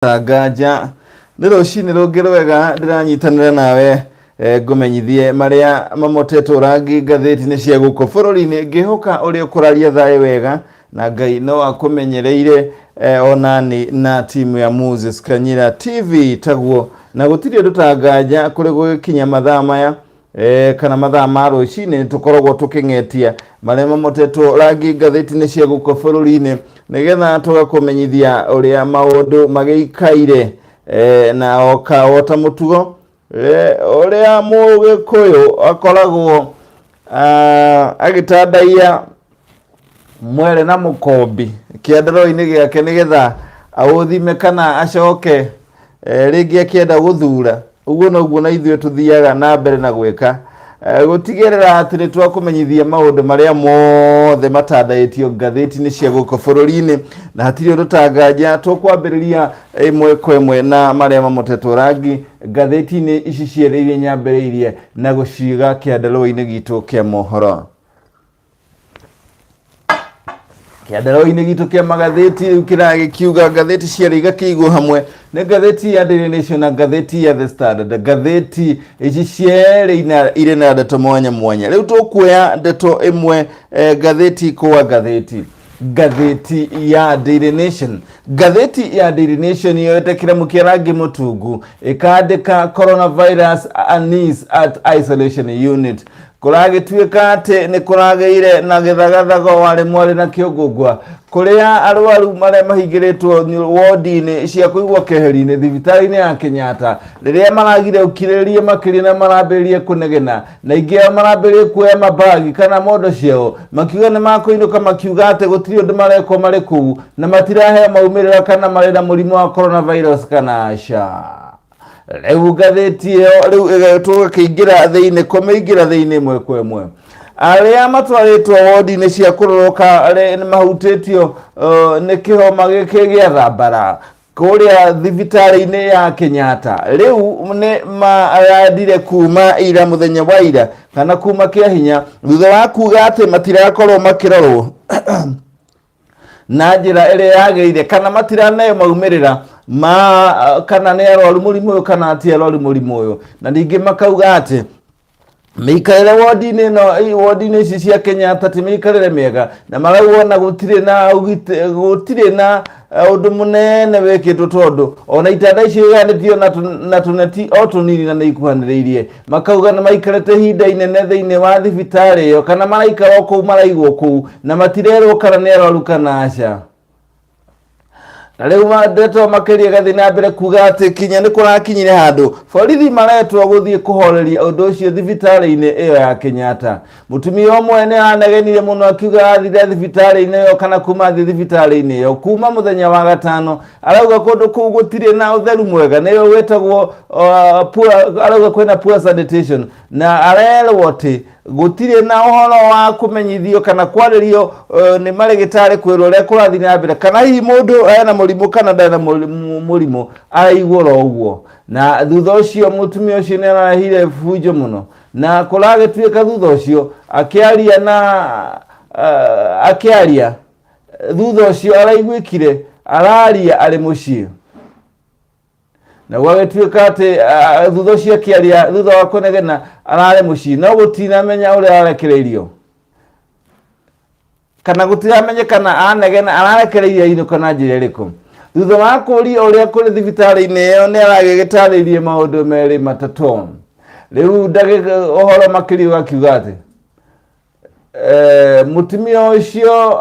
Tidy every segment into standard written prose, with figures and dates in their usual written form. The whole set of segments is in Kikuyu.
Nganja nĩ rũcinĩ rũngĩ rwega ndĩranyitanĩra nawe ngũmenyithie marĩa mamotetwo rangi ngathĩti-inĩ cia gũkũ bũrũri-inĩ. Ngĩhoka ũrĩa ũkũraria thayũ wega na Ngai no akũmenyereire onani na timu ya Moses Kanyira TV taguo, na gũtirĩ ũndũ ta nganja kũrĩ gũgĩkinya mathaa maya kana mathaa ma rũcinĩ tũkoragwo tũkĩng'etia marĩa mamotetwo rangi ngathĩti-inĩ cia gũkũ bũrũri-inĩ nĩgetha tũgakũmenyithia ũrĩa maũndũ magĩikaire na oka o ta mũtugo ũrĩa mũgĩkũyũ akoragwo agĩtandaiya mwere na mũkombi kĩandarũa-inĩ gĩake nĩgetha aũthime kana acoke rĩngĩ akĩenda gũthura. Ũguo noguo na ithuĩ tũthiaga na mbere na gwĩka gũtigĩrĩra atĩ nĩ twakũmenyithia maũndũ marĩa mothe matandaĩtio ngathĩti-inĩ cia gũkũ bũrũri-inĩ, na hatirĩ ũndũ ta nganja tũkwambĩrĩria ĩmwe kwa ĩmwe na marĩa mamotetwo rangi ngathĩti-inĩ ici cierĩ iria nyambĩrĩirie na gũciga kĩandarũa-inĩ gitũ kĩa mohoro. Kĩandarũa-inĩ gitũ kĩa magathĩti rĩu kĩragĩkiuga ngathĩti cierĩ igakĩigwo hamwe nĩ ngathĩti ya Daily Nation na ngathĩti ya The Standard. Ngathĩti ici cierĩ irĩ na ndeto mwanya mwanya. Rĩu tũkuoya ndeto ĩmwe ngathĩti kwa ngathĩti. Ngathĩti ya Daily Nation. Ngathĩti ya Daily Nation yoete kĩramu kĩa rangi mũtungu ĩkandĩka coronavirus unease at isolation unit. Kũragĩtuĩka atĩ nĩ kũragĩire na gĩthagathago warĩ mwarĩ na kĩũngũngwa kũrĩa arwaru marĩa mahingĩrĩtwo wodi-inĩ cia kũigwo keheri-inĩ thibitarĩ-inĩ ya Kenyatta rĩrĩa maragire ũkirĩrĩria makĩria na marambĩrĩria kũnegena, na aingĩ ao marambĩrĩria kuoya mabagi kana mondo ciao makiuga nĩ makũinũka, makiuga atĩ gũtirĩ ũndũ marekwo marĩ kũu na matiraheo maumĩrĩra kana marĩ na mũrimũ wa coronavirus kana aca. Rĩu ngathĩti ĩyo rĩu tũgakĩingĩra thĩinĩ kũmĩingĩra thĩinĩ ĩmwe kwa ĩmwe. Arĩa matwarĩtwo wodi-inĩ cia kũroroka nĩ mahutĩtio nĩ kĩhoma gĩkĩ gĩa thambara kũrĩa thibitarĩ-inĩ ya Kenyatta rĩu nĩ marandire kuma ira mũthenya wa ira kana kuma kĩa hinya thutha wa kuga atĩ matirakorwo makĩrorwo na njĩra ĩrĩa yagĩrĩire kana matiraneo maumĩrĩra ma kana nĩ arwaru mũrimũ ũyũ kana ti arwaru mũrimũ ũyũ, na ningĩ makauga atĩ mĩikarĩre wodi-inĩ ĩno, wodi-inĩ ici cia Kenyatta ti mĩikarĩre mĩega, na marauga ona gũtirĩ na gũtirĩ na ũndũ mũnene wĩkĩtwo tondũ ona itanda icio igayanĩtio na tũneti o tũnini na nĩ ikuhanĩrĩirie. Makauga nĩ maikarĩte ihinda inene thĩinĩ wa thibitarĩ ĩyo kana maraikara o kũu maraigwo kũu na matirerwo kana nĩ arwaru kana aca. Na rĩu ndeto makĩria ĩgathiĩ na mbere kuga atĩ kinya nĩ kũrakinyire handũ borithi maretwo gũthiĩ kũhoreria ũndũ ũcio thibitarĩ-inĩ ĩyo ya Kenyatta. Mũtumia ũmwe nĩ aranegenire mũno akiuga athire thibitarĩ-inĩ ĩyo kana kuma athiĩ thibitarĩ-inĩ ĩyo kuma mũthenya wa gatano. Arauga kũndũ kũu gũtirĩ na ũtheru mwega, nĩyo wĩtagwo poor, arauga kwĩna poor sanitation, na arerwo atĩ gũtirĩ na ũhoro wa kũmenyithio kana kwarĩrio nĩ marĩgĩtarĩ kwĩrwo ũrĩa kũrathiĩ na mbere, kana hihi mũndũ ena mũrimũ kana ndarĩ na mũrimũ, araigua oro ũguo. Na thutha ũcio mũtumia ũcio nĩ ararehire bunjo mũno, na kũragĩtuĩka thutha ũcio akĩaria na akĩaria thutha ũcio araiguĩkire araria arĩ mũciĩ, na gwagĩtuĩka atĩ thutha ũcio akĩaria thutha wa kũnegena ararĩ mũciĩ, no gũtinamenya ũrĩa ararekereirio kana gũtiramenyekana anegena ararekereirio ainũka na njĩra ĩrĩkũ. Thutha wa kũũria ũrĩa kũrĩ thibitarĩ-inĩ ĩyo nĩ aragĩgĩtarĩirie maũndũ merĩ matatũ. Rĩu ndagĩka ũhoro makĩria ũgakiuga atĩ mũtumia ũcio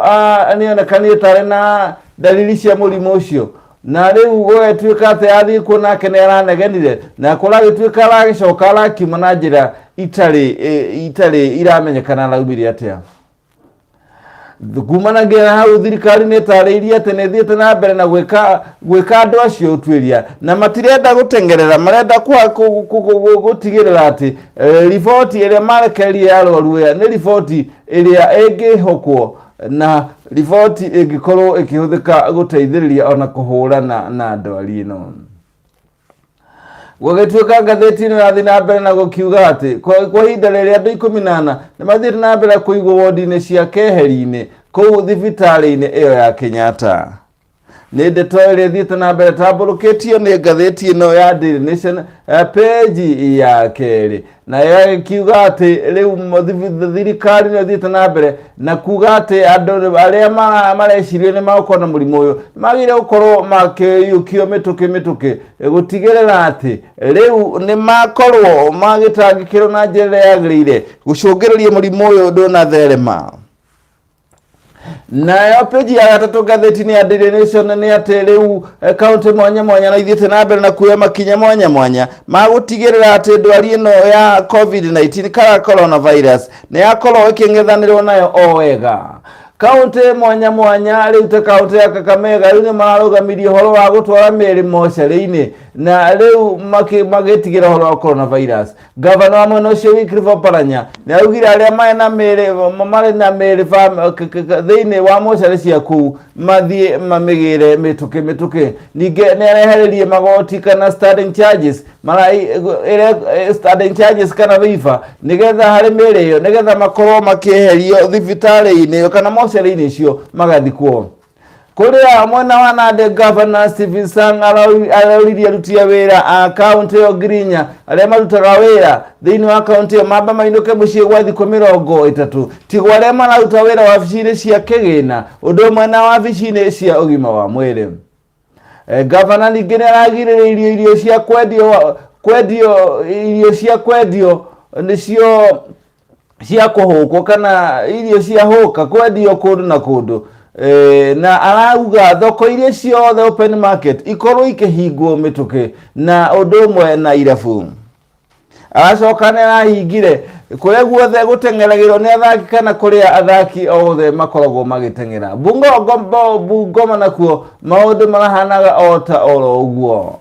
nĩonekanire tarĩ na dalili cia mũrimũ ũcio, na rĩu gũgĩtuĩka atĩ athiĩ kuo nake nĩ aranegenire, na kũragĩtuĩka aragĩcoka arakiuma na njĩra itarĩ iramenyekana araumire atĩa. Kumanagia na hau thirikari nĩ ĩtarĩirie atĩ nĩ ĩthiĩte na mbere na gwĩka andũ acio ũtuĩria, na matirenda gũteng'erera, marenda gũtigĩrĩra atĩ riboti ĩrĩa marekereirie ya arwaru aya nĩ riboti ĩrĩa ĩngĩhokwo na riboti ĩngĩkorwo ĩkĩhũthĩka gũteithĩrĩria ona kũhũrana na ndwari ĩno. Gũgĩtuĩka ngathĩti ĩno ĩrathiĩ na mbere na gũkiuga atĩ kwa ihinda rĩrĩ andũ 14 nĩ mathiĩte na mbere kũigwo wondi-inĩ cia keheri-inĩ kũu thibitarĩ-inĩ ĩyo ya Kenyatta. Nĩ ndeto ĩrĩa ĩthiĩte na mbere tambũrũkĩtio nĩ ngathĩti ĩno ya Daily Nation peji ya kerĩ, nayo ĩkiuga atĩ rĩu thirikari nĩ ĩthiĩte na mbere na kuga atĩ andũ arĩa marecirio nĩ magũkorwo na mũrimũ ũyũ magĩrĩire gũkorwo makĩiyũkio mĩtũkĩ mĩtũkĩ gũtigĩrĩra atĩ rĩu nĩ makorwo magĩtangĩkĩrwo na njĩra ĩrĩa yagĩrĩire gũcũngĩrĩria mũrimũ ũyũ ndũnatherema. Nayo peji ya gatatũ ngathĩti-inĩ ya Daily Nation nĩ atĩ rĩu kaunti mwanya mwanya na ithiĩte na mbere na kuoya makinya mwanya mwanya ma gũtigĩrĩra atĩ ndwari ĩno ya COVID-19 kana coronavirus nĩ yakorwo ĩkĩng'ethanĩrwo nayo o wega. Kaunti mwanya mwanya rĩu ta kaunti ya Kakamega rĩu nĩ mararũgamirie ũhoro wa gũtwara mĩĩrĩ mocarĩ-inĩ na rĩu magĩtigĩra ũhoro wa coronavirus. Gavana wa mwena ũcio Wycliffe Oparanya nĩ augire arĩa marĩ na mĩĩrĩ marĩ na mĩĩrĩ thĩinĩ wa mocarĩ cia kũu mathiĩ mamĩgĩre mĩtũkĩ mĩtũkĩ. Ningĩ nĩ arehererie magoti kana standing charges mara standing charges kana waiver nĩgetha harĩ mĩĩrĩ ĩyo nĩgetha makorwo makĩeherio thibitarĩ-inĩ kana mocarĩ-inĩ icio magathikwo. Kũrĩa mwena wa Nandi Governor Stephen Sang aroririe aruti a wĩra a kaunti ĩyo Ngirinya arĩa marutaga wĩra thĩinĩ wa kaunti ĩyo mamba mainũke mũciĩ gwa thikũ 30 tigwo arĩa mararuta wĩra wabici-inĩ cia kĩgĩna ũndũ ũmwe na wabici-inĩ cia ũgima wa mwĩrĩ. Gavana ningĩ nĩ aragirĩrĩirie irio cia kwendio kwendio irio cia kwendio nĩcio cia kũhũkwo kana irio cia hũka kwendio kũndũ na kũndũ na arauga thoko iria ciothe open market ikorwo ikĩhingwo mĩtũkĩ na ũndũ ũmwe na irabu. Aracoka nĩ arahingire kũrĩa guothe gũteng'eragĩrwo nĩ athaki kana kũrĩa athaki othe makoragwo magĩteng'era. Bungoma nakuo maũndũ marahanaga o ta oro ũguo.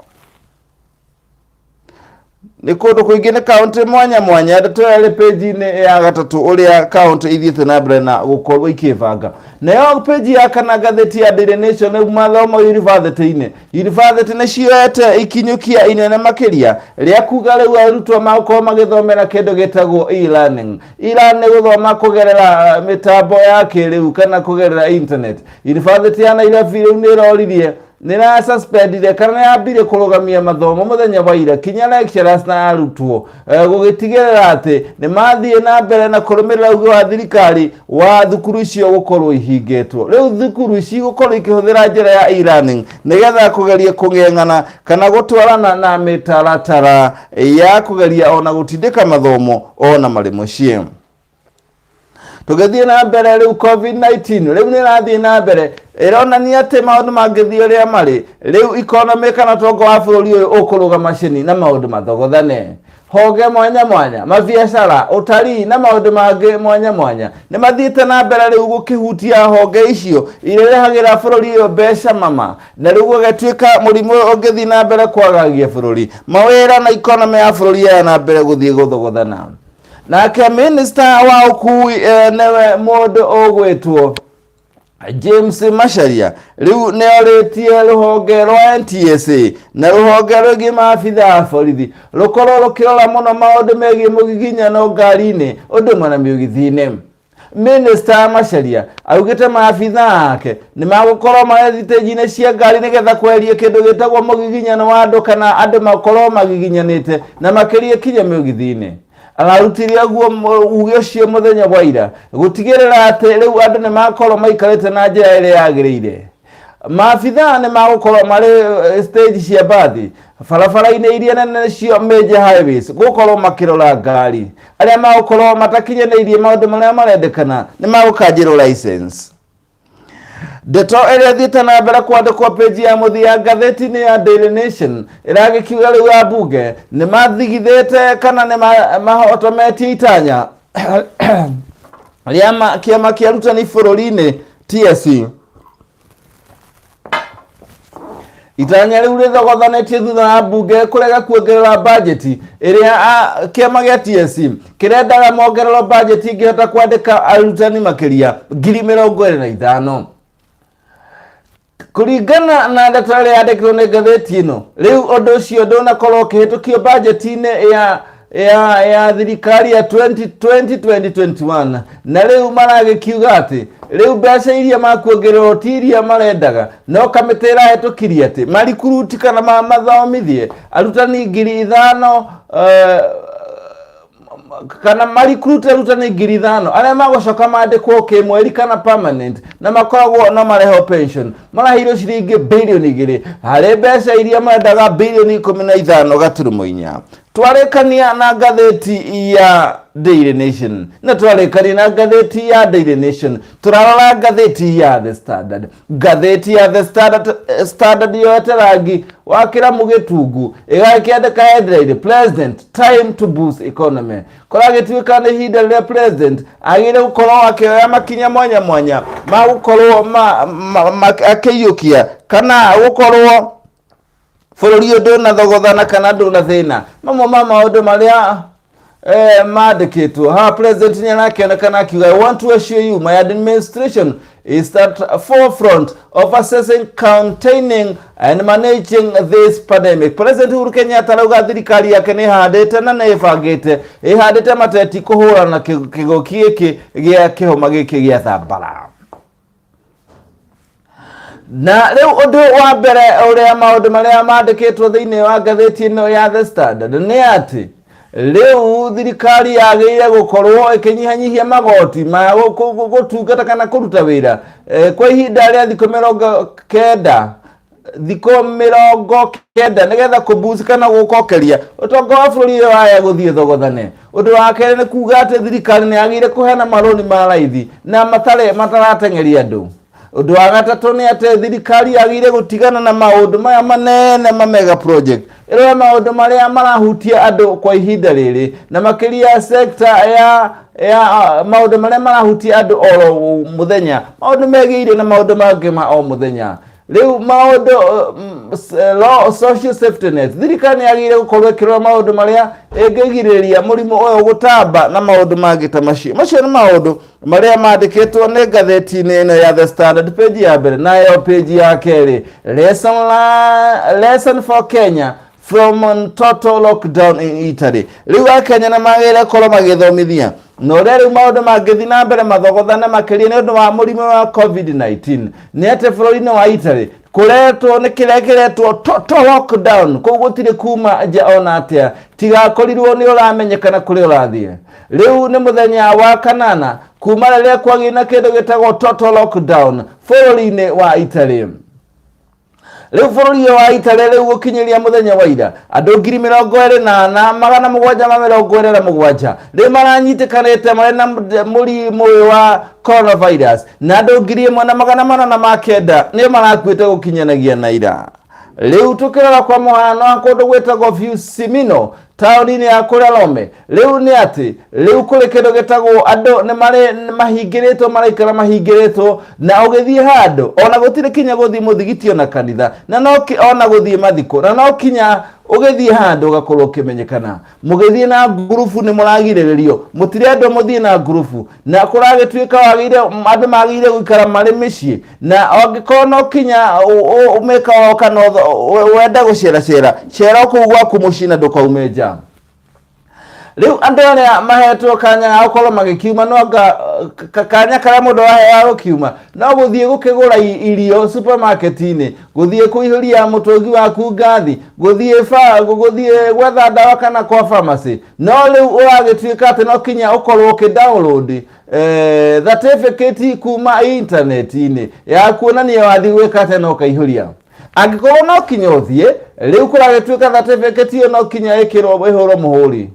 Nĩ kũndũ kũingĩ nĩ kaũntĩ mwanya mwanya ndeto ĩyo ĩrĩ page-inĩ ya gatatũ ũrĩa kaũntĩ ithiĩte na mbere na gũkorwo ikĩbanga. Nayo page ya kana ngathĩti ya Daily Nation nĩ mathomo yunivasĩtĩ-inĩ. Yunivasĩtĩ nĩ cioete ikinyũkia inene makĩria rĩa kuga rĩu arutwo magũkorwo magĩthomera kĩndũ gĩtagwo e-learning. E-learning nĩ gũthoma kũgerera mĩtambo ya kĩrĩu kana kũgerera internet. Yunivasĩtĩ ya Nairobi rĩu nĩ ĩroririe nĩ ĩrasuspendire kana nĩ yambire kũrũgamia mathomo mũthenya wa ira kinya lecturers na arutwo gũgĩtigĩrĩra atĩ nĩ mathiĩ na mbere na kũrũmĩrĩra uge wa thirikari wa thukuru icio gũkorwo ihingĩtwo. Rĩu thukuru ici gũkorwo ikĩhũthĩra njĩra ya e-learning nĩgetha kũgeria kũng'eng'ana kana gũtwarana na mĩtaratara ya kũgeria ona gũtindĩka mathomo ona marĩ mũciĩ. Tũgĩthiĩ na mbere rĩu COVID-19 rĩu nĩ ĩrathiĩ na mbere ĩronania atĩ maũndũ mangĩthiĩ ũrĩa marĩ rĩu economy kana ũtonga wa bũrũri ũyũ ũkũrũga macini na maũndũ mathogothane. Honge mwanya mwanya, mabiacara, ũtarii na maũndũ mangĩ mwanya mwanya nĩ mathiĩte na mbere rĩu gũkĩhutia honge icio irehagĩra bũrũri ũyũ mbeca mama, na rĩu gũgĩtuĩka mũrimũ ũyũ ũngĩthiĩ na mbere kwagagia bũrũri, mawĩra na economy ya bũrũri ya na mbere gũthiĩ gũthogothana. Nake minista wa ũkui nĩwe mũndũ ũgwĩtwo James Macharia rĩu nĩ orĩtie rũhonge rwa NTSA na rũhonge rwĩgiĩ maabitha a borithi rũkorwo rũkĩrora mũno maũndũ megiĩ mũgiginyano ngari-inĩ ũndũ ũmwe na mĩũgithi-inĩ. Minista Macharia augĩte maabitha ake nĩ magũkorwo marĩ thitĩnji-inĩ cia ngari nĩgetha kweheria kĩndũ gĩtagwo mũgiginyano wa andũ kana andũ makorwo magiginyanĩte na makĩria kinya mĩũgithi-inĩ. Ararutire ũguo uge ũcio mũthenya wa ira gũtigĩrĩra atĩ rĩu andũ nĩ makorwo maikarĩte na njĩra ĩrĩa yagĩrĩire. Maabitha nĩ magũkorwo marĩ stage cia mbathi barabara-inĩ iria nene nĩcio major highways gũkorwo makĩrora ngari. Arĩa magũkorwo matakinyanĩirie maũndũ marĩa marendekana nĩ magũkanjĩrwo license. Ndeto ĩrĩa ĩthiĩte na mbere kwandĩkwo page ya mũthia ngathĩti-inĩ ya Daily Nation ĩragĩkiuga rĩu ambunge nĩ mathigithĩte kana nĩ mahotometie itanya rĩa kĩama kĩa arutani bũrũri-inĩ TSC. Itanya rĩu rĩthogothanĩtie thutha wa mbunge kũrega kuongerera bajeti ĩrĩa kĩama gĩa TSC kĩrendaga mongererwo bajeti ĩngĩhota kwandĩka arutani makĩria 25,000. Kũringana na ndeto ĩrĩa yandĩkirwo nĩ ngathĩti ĩno, rĩu ũndũ ũcio ndũnakorwo ũkĩhĩtũkio bajeti-inĩ ya ya thirikari ya 2020 2021, na rĩu maragĩkiuga atĩ rĩu mbeca iria makuongererwo ti iria marendaga, no kamĩtĩ ĩrahĩtũkirie atĩ marikuruti kana mathomithie arutani 5,000, kana marikuruti arutani 5,000 arĩa magũcoka mandĩkwo kĩmweri kana permanent na makoragwo na marehwo pension. Maraheirwo ciringi 2 birioni harĩ mbeca iria marendaga 15.4 birioni. Twarĩkania na ngathĩti ya Daily Nation, na twarĩkania na ngathĩti ya Daily Nation, tũrarora ngathĩti ya The Standard. Ngathĩti ya The Standard, Standard yoete rangi wa kĩramu gĩtungu, ĩgakĩandĩka headline, "President, time to boost economy." Kũragĩtuĩka nĩ ihinda rĩrĩa president agĩrĩire gũkorwo akĩoya makinya mwanya mwanya ma gũkorwo akĩiyũkia kana gũkorwo bũrũri ũyũ ndũnathogothana kana ndũnathĩna. Mamwe ma maũndũ marĩa mandĩkĩtwo haha, president nĩ arakĩonekana akiuga, "I want to assure you my administration is at forefront of assessing, containing and managing this pandemic." President Uhuru Kenyatta arauga thirikari yake nĩ ĩhandĩte na nĩ ĩbangĩte, ĩhandĩte mateti kũhũrana na kĩgũki gĩkĩ gĩa kĩhoma gĩkĩ gĩa thambara. Na rĩu ũndũ wa mbere ũrĩa maũndũ marĩa mandĩkĩtwo thĩinĩ wa ngathĩti ĩno ya The Standard nĩ atĩ rĩu thirikari yagĩrĩire gũkorwo ĩkĩnyihanyihia magoti ma gũtungata kana kũruta wĩra kwa ihinda rĩa thikũ 90, thikũ 90, nĩgetha kũboost kana gũkokeria ũtonga wa bũrũri ũyũ waya gũthiĩ thogothane. Ũndũ wa kerĩ nĩ kuga atĩ thirikari nĩ yagĩrĩire kũheana marũni ma raithi na matarĩ matarateng'eria andũ. Ũndũ wa gatatũ nĩ atĩ thirikari yagĩrĩire gũtigana na maũndũ maya manene ma mega project, ĩrore maũndũ marĩa marahutia andũ kwa ihinda rĩrĩ, na makĩria sector ya maũndũ marĩa marahutia andũ oro mũthenya, maũndũ megiĩ irio na maũndũ mangĩ ma o mũthenya. Rĩu maũndũ social safety net, thirikari nĩ yagĩrĩire gũkorwo ĩkĩrora maũndũ marĩa ĩngĩgirĩrĩria mũrimũ ũyũ gũtamba na maũndũ mangĩ ta macio. Macio nĩ maũndũ marĩa mandĩkĩtwo nĩ ngathĩti-inĩ ĩno ya The Standard, page ya mbere. Nayo page ya kerĩ, lesson for Kenya from total lockdown in Italy. Rĩu akenya nĩ magĩrĩire gũkorwo magĩthomithia na ũrĩa rĩu maũndũ mangĩthiĩ na mbere mathogothane makĩria nĩ ũndũ wa mũrimũ wa COVID-19, nĩ atĩ bũrũri-inĩ wa Italy kũretwo nĩ kĩrĩa kĩretwo total lockdown. Kũu gũtirĩ kuma nja ona atĩa, tigakorirwo nĩ ũramenyekana kũrĩa ũrathiĩ. Rĩu nĩ mũthenya wa kanana kuma rĩrĩa kwagĩa na kĩndũ gĩtagwo total lockdown bũrũri-inĩ wa Italy. Rĩu bũrũri ũyũ wa Italy, rĩu gũkinyĩria mũthenya wa ira, andũ 24,727 rĩu maranyitĩkanĩte marĩ na mũrimũ ũyũ wa coronavirus, na andũ 1,809 nĩo marakuĩte gũkinyanagia na ira. Rĩu tũkĩrora kwa mũhano kũndũ gwĩtagwo Fiumicino, taũni-inĩ ya kũrĩa Rome, rĩu nĩ atĩ rĩu kũrĩ kĩndũ gĩtagwo andũ nĩ marĩ mahingĩrĩtwo, maraikara mahingĩrĩtwo, na ũgĩthiĩ handũ ona gũtirĩ kinya gũthiĩ mũthigiti ona kanitha, na no ona gũthiĩ mathiko, na no kinya ũgĩthiĩ handũ ũgakorwo ũkĩmenyekana. Mũgĩthiĩ na ngurubu nĩ mũragirĩrĩrio, mũtirendwo mũthiĩ na ngurubu, na kũragĩtuĩka wagĩrĩire andũ magĩrĩire gũikara marĩ mĩciĩ, na angĩkorwo no kinya ũmĩkawa kana wende gũceracera, cera o kũu gwaku mũciĩ na ndũkaume nja. Rĩu andũ arĩa mahetwo kanya ga gũkorwo magĩkiuma, no anga kanya karĩa mũndũ araheo gũkiuma no gũthiĩ gũkĩgũra irio supermarket-inĩ, gũthiĩ kũihũria mũtũngi waku ngathi, gũthiĩ ba gũthiĩ gwetha ndawa kana kwa pharmacy. No rĩu ũragĩtuĩka atĩ no kinya ũkorwo ũkĩ download certificate kuma internet-inĩ ya kuonania wathiĩ gwĩka atĩa na ũkaihũria. Angĩkorwo no kinya ũthiĩ, rĩu kũragĩtuĩka certificate ĩyo no kinya ĩkĩrwo, ĩhũrwo mũhũri,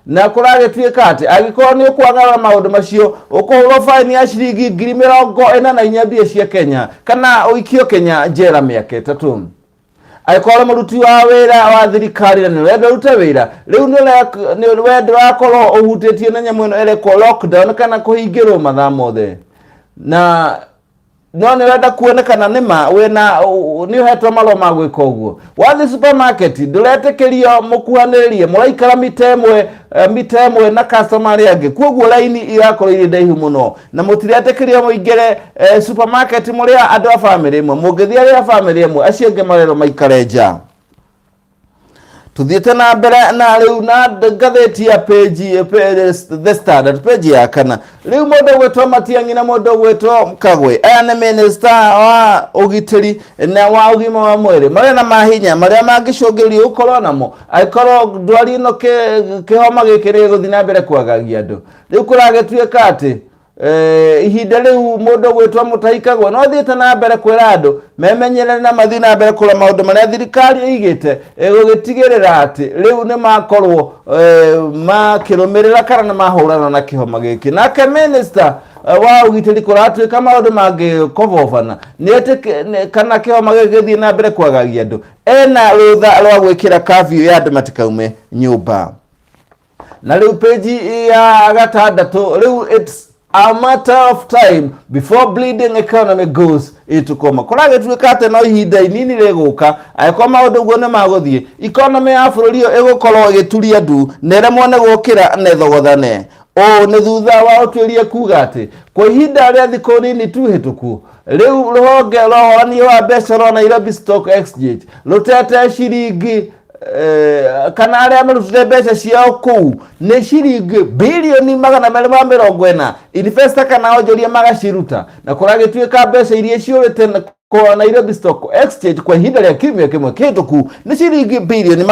na kũragĩtuĩka atĩ angĩkorwo nĩ ũkwagarara maũndũ macio, ũkũhũrwo baini ya ciringi 44,000 mbia cia Kenya, kana ũikio Kenya njera mĩaka 3. Angĩkorwo mũruti wa wĩra wa thirikari na nĩ ũrenda ũrute wĩra, rĩu nĩ we ndũrakorwo ũhutĩtie na nyamũ ĩno ĩrekwo lockdown kana kũhingĩrwo mathaa mothe, na no nĩ ũrenda kuonekana nĩ ma wĩna nĩ ũhetwo marũa ma gwĩka ũguo. Wathiĩ supermarket ndũretĩkĩrio mũkuhanĩrĩrie, mũraikara mita 1, mita 1 na customer arĩa angĩ, koguo raini irakorwo irĩ ndaihu mũno, na mũtiretĩkĩrio mũingĩre supermarket mũrĩ andũ a bamĩrĩ ĩmwe. Mũngĩthiĩ arĩ a bamĩrĩ ĩmwe, acio angĩ marerwo maikare nja. Tuthiĩte na mbere na rĩu na ngathĩti ya page The Standard, page ya kana. Rĩu mũndũ ũgwĩtwo Matiang'i na mũndũ ũgwĩtwo Kagwe, aya nĩ minista wa ũgitĩri na wa ũgima wa mwĩrĩ, marĩa na mahinya marĩa mangĩcũngĩrĩria gũkorwo namo angĩkorwo ndwari ĩno kĩhoma gĩkĩ nĩ gĩgũthiĩ na mbere kwagagia andũ. Rĩu kũragĩtuĩka atĩ ihinda rĩu mũndũ ũgwĩtwo Mutahi Kagwe no athiĩte na mbere kwĩra andũ memenyerere na mathiĩ na mbere kũrora maũndũ marĩa thirikari ĩigĩte ĩgũgĩtigĩrĩra atĩ rĩu nĩ makorwo makĩrũmĩrĩra kana nĩ mahũrana na kĩhoma gĩkĩ. Nake minister wa ũgitĩri kũratuĩka maũndũ mangĩkobobana nĩ kana kĩhoma gĩkĩ gĩthiĩ na mbere kwagagia andũ, ena rũtha rwa gwĩkĩra curfew ya andũ matikaume nyũmba. Na rĩu page ya gatandatũ, rĩu it's a matter of time before bleeding economy goes into coma. Kũragĩtuĩka atĩ no ihinda inini rĩgũka, angĩkorwo maũndũ ũguo nĩ magũthiĩ, economy ya bũrũri ũyũ ĩgũkorwo ĩgĩturia ndu na ĩremwo nĩ gũkĩra na ĩthogothane. Ũũ nĩ thutha wa ũtuĩria kuga atĩ kwa ihinda rĩa thikũ nini tu hĩtũku, rĩu rũhonge rwa ũhorania wa mbeca rwa Nairobi Stock Exchange rũtete ciringi kana arĩa marutĩte mbeca ciao kũu nĩ ciringi 240 birioni, investor kana onjoria magaciruta, na kũragĩtuĩka mbeca iria ciũrĩte kwa Nairobi Stock Exchange kwa ihinda rĩa kiumia kĩmwe kĩhĩtũku nĩ ciringi 232 birioni.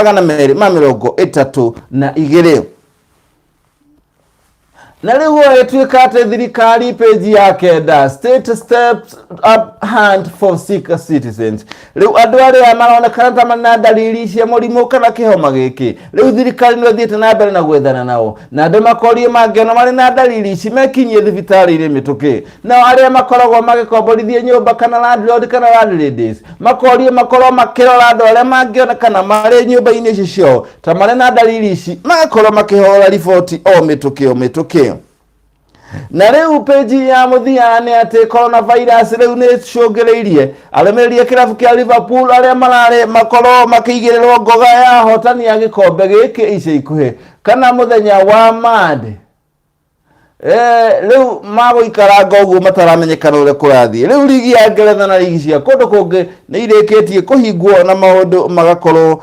Na rĩu ĩtuĩka atĩ thirikari, page ya 9, state steps up hand for sick citizens. Rĩu andũ arĩa maronekana ta marĩ na ndariri cia mũrimũ kana kĩhoma gĩkĩ, rĩu thirikari nĩ ĩthiĩte na mbere na gwethana nao, na andũ makorio mangĩona marĩ na ndariri ici mekinyie thibitarĩ-inĩ mĩtũkĩ. Nao arĩa makoragwo magĩkomborithia nyũmba kana landlord kana landladies makorio makorwo makĩrora andũ arĩa mangĩonekana marĩ nyũmba-inĩ ici ciao ta marĩ na ndariri ici, magakorwo makĩhũra riboti o mĩtũkĩ o mĩtũkĩ. Na rĩu page ya mũthia nĩ atĩ coronavirus rĩu nĩ ĩcũngĩrĩirie arũmĩrĩri a kĩrabu kĩa Liverpool arĩa mararĩ makorwo makĩigĩrĩrwo ngoga ya ahotani a gĩkombe gĩkĩ ica ikuhĩ kana mũthenya wa Monday, rĩu magũikaranga ũguo mataramenyekana ũrĩa kũrathiĩ. Rĩu ligi ya Ngeretha na ligi cia kũndũ kũngĩ nĩ irĩkĩtie kũhingwo na maũndũ magakorwo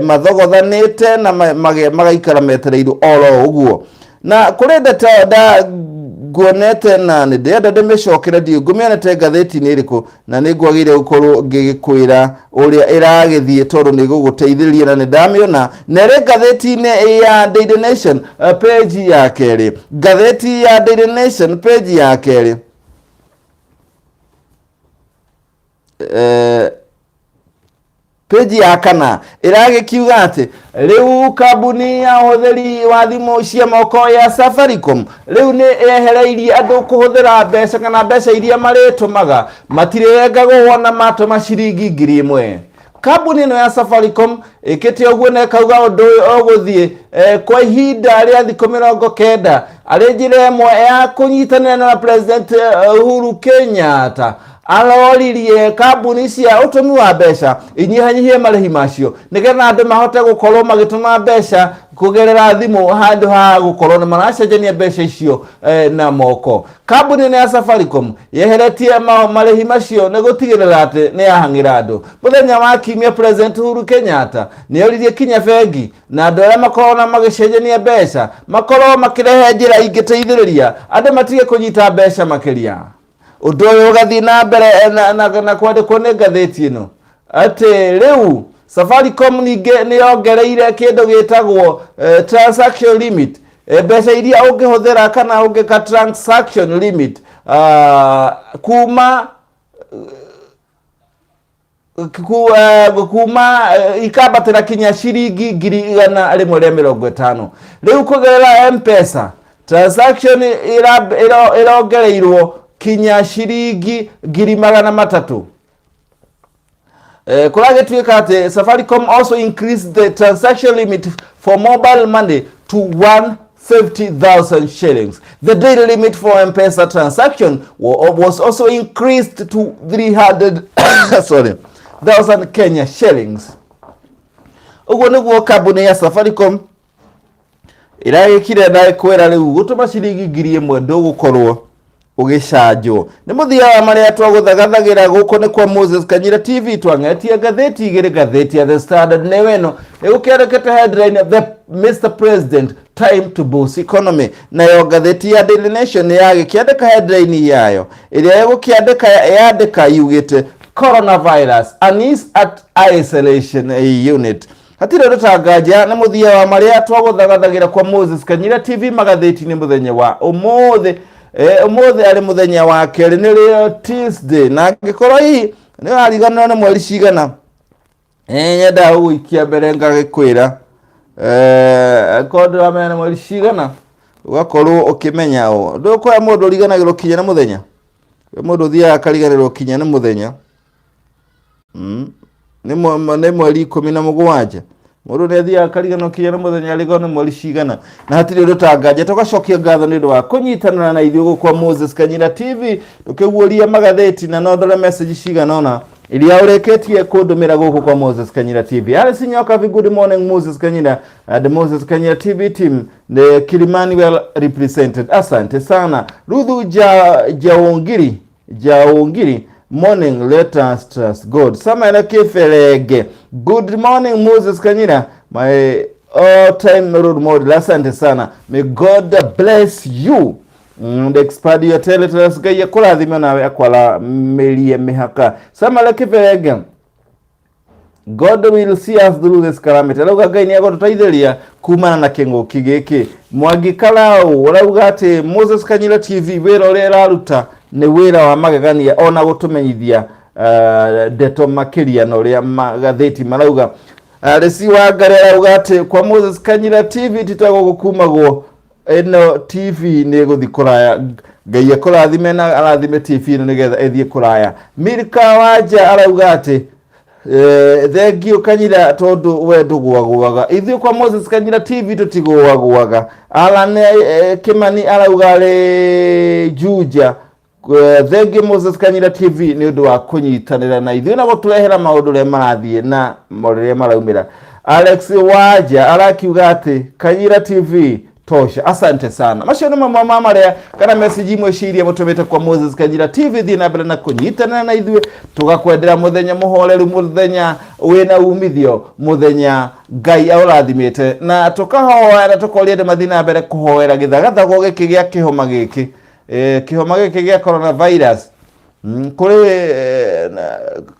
mathogothanĩte na magaikara metereirwo oro ũguo. Na kũrĩ ndeto nda nguonete na nĩ ndĩrenda ndĩmĩcokere, ndiũ ngũmĩonete ngathĩti-inĩ ĩrĩkũ, na nĩ ngwagĩrĩire gũkorwo ngĩgĩkwĩra ũrĩa ĩragĩthiĩ tondũ nĩ gũgũteithĩrĩria, na nĩ ndamĩona na ĩrĩ ngathĩti-inĩ ya Daily Nation, page ya kerĩ. Ngathĩti ya Daily Nation, page ya kerĩ, page ya kana, ĩragĩkiuga atĩ rĩu kambuni ya ũhũthĩri wa thimũ cia moko ya Safaricom rĩu nĩ yehereirie andũ kũhũthĩra mbeca kana mbeca iria marĩtũmaga matirĩrengagwo wona matũma ciringi 1000. Kambuni ĩno ya Safaricom ĩkĩte ũguo na ĩkauga ũndũ ũyũ ũgũthiĩ kwa ihinda rĩa thikũ 90 arĩ njĩra ĩmwe ya kũnyitanĩra na President Uhuru Kenyatta aroririe kambuni cia ũtũmi wa mbeca inyihanyihie marĩhi macio nĩgetha andũ mahote gũkorwo magĩtũma mbeca kũgerera thimũ handũ ha gũkorwo nĩ maracenjania mbeca icio na moko. Kambuni ĩno ya Safaricom yeheretie marĩhi macio nĩ gũtigĩrĩra atĩ nĩ yahang'ĩra andũ. Mũthenya wa kiumia, President Uhuru Kenyatta nĩ oririe kinya bengi na andũ arĩa makoragwo na magĩcenjania mbeca makorwo makĩrehe njĩra ingĩteithĩrĩria andũ matige kũnyita mbeca makĩria. Ũndũ ũyũ ũgathiĩ na mbere na kwandĩkwo nĩ ngathĩti ĩno atĩ rĩu Safaricom ningĩ nĩ yongereire kĩndũ gĩtagwo transaction limit, mbeca iria ũngĩhũthĩra kana ũngĩka transaction limit kuma ikambatĩra kinya ciringi 150,000. Rĩu kũgerera M-Pesa transaction ĩrongereirwo kinya ciringi 300,000. Kũragĩtuĩka atĩ Safaricom also increased the transaction limit for mobile money to 150,000 shillings. The daily limit for M-Pesa transaction was also increased to 300, sorry, thousand Kenya shillings. Ũguo nĩguo kambuni ya Safaricom ĩragĩkire na ĩkwĩra rĩu gũtũma ciringi 1000 ndũgũkorwo Ũgĩcanjwo nĩ mũthia wa marĩa twagũthagathagĩra. Gũkũ nĩ kwa Moses Kanyira TV. Twang'etie ngathĩti igĩrĩ. Ngathĩti ya The Standard nĩyo ĩno ĩgũkĩandĩkĩte headline, "The Mr President, time to boost economy." Nayo ngathĩti ya Daily Nation nĩ yagĩkĩandĩka headline yayo ĩrĩa ĩgũkĩandĩka yandĩka yugĩte, "Coronavirus unease at isolation unit." Hatirĩ ũndũ ta nganja, nĩ mũthia wa marĩa twagũthagathagĩra kwa Moses Kanyira TV magathĩti-inĩ mũthenya wa ũmũthĩ. Ũmũthĩ arĩ mũthenya wa kerĩ, nĩ rĩo Tuesday, na angĩkorwo hihi nĩ ũrariganĩrwo nĩ mweri cigana, nyendaga gũgũikia mbere ngagĩkwĩra, angĩkorwo ndũramenya nĩ mweri cigana, ũgakorwo ũkĩmenya ũũ. Ndũkoya mũndũ ũriganagĩrwo kinya nĩ mũthenya. Mũndũ ũthiaga akariganĩrwo kinya nĩ mũthenya. Nĩ mweri 17. Mũndũ nĩ athiaga akariganĩrwo kinya nĩ mũthenya, arĩgwo nĩ mweri cigana. Na hatirĩ ũndũ ta nganja, tũgacokia ngatho nĩ ũndũ wa kũnyitanĩra na ithuĩ gũkũ kwa Moses Kanyira TV tũkĩguũria magathĩti. Na no ndore message cigana ũna iria ũrĩkĩtie kũndũmĩra gũkũ kwa Moses Kanyira TV. Alice Nyokabi, "Good morning, Moses Kanyira and Moses Kanyira TV team." The Kilimani well represented, asante sana. Ruthu Jaongiri Jaongiri, "Morning, let us trust God." Samuel Kiferege, "Good morning, Moses Kanyira, my all time role model." Asante sana, may God bless you and expand your territories. Ngai akũrathime nawe akwaramĩrie mĩhaka. Samuel Kiferege, "God will see us through this calamity." Arauga Ngai nĩ egũtũteithĩria kumana na kĩng'ũki gĩkĩ. Mwangi Karau ũrauga atĩ Moses Kanyira TV wĩra ũrĩa ĩraruta nĩ wĩra wa magegania, ona gũtũmenyithia ndeto makĩria na ũrĩa magathĩti marauga. Rĩci wa Ngari arauga atĩ kwa Moses Kanyira TV titagwo gũkumagwo, ĩno TV nĩ ĩgũthiĩ kũraya. Ngai akũrathime na arathime TV ĩno nĩgetha ĩthiĩ kũraya. Milka Wanja arauga atĩ thengiũ Kanyira, tondũ we ndũgũagũaga. Ithuĩ kwa Moses Kanyira TV tũtigũagũaga. Alan Kimani arauga rĩ Juja, thengiũ Moses Kanyira TV nĩ ũndũ wa kũnyitanĩra na ithuĩ na gũtũrehera maũndũ ũrĩa marathiĩ na rĩrĩa maraumĩra. Alex Waja arakiuga atĩ Kanyira TV tosha, asante sana. Macio nĩ mamwe ma marĩa kana message imwe ciria mũtũmĩte kwa Moses Kanyira TV. Thiĩ na mbere na kũnyitanĩra na ithuĩ, tũgakwendera mũthenya mũhoreru, mũthenya wĩna umithio, mũthenya Ngai aũrathimĩte, na tũkahoya na tũkoria andũ mathiĩ na mbere kũhoera gĩthagathago gĩkĩ gĩa kĩhoma gĩkĩ, kĩhoma gĩkĩ gĩa coronavirus. Kũrĩ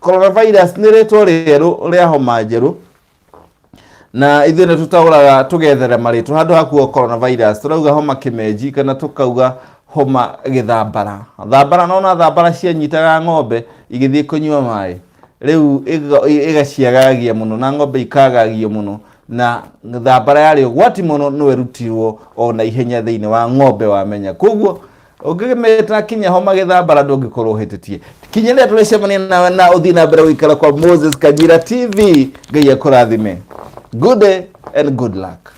coronavirus nĩ rĩtwa rĩerũ rĩa homa njerũ, na ithuĩ nĩ tũtaũraga tũgethera marĩtwa. Handũ ha kuga coronavirus, tũrauga homa kĩmenji kana tũkauga homa gĩthambara. Thambara, nona thambara cianyitaga ng'ombe igĩthiĩ kũnyua maĩ, rĩu ĩgaciagagia mũno na ng'ombe ikagagio mũno, na thambara yarĩ ũgwati mũno, no ĩrutirwo o na ihenya thĩinĩ wa ng'ombe wamenya. Koguo ũngĩmĩta kinya homa gĩthambara, ndũngĩkorwo ũhĩtĩtie. Kinya rĩrĩa tũrĩcemania nawe, na ũthiĩ na mbere gũikara kwa Moses Kanyira TV. Ngai akũrathime. Good day and good luck.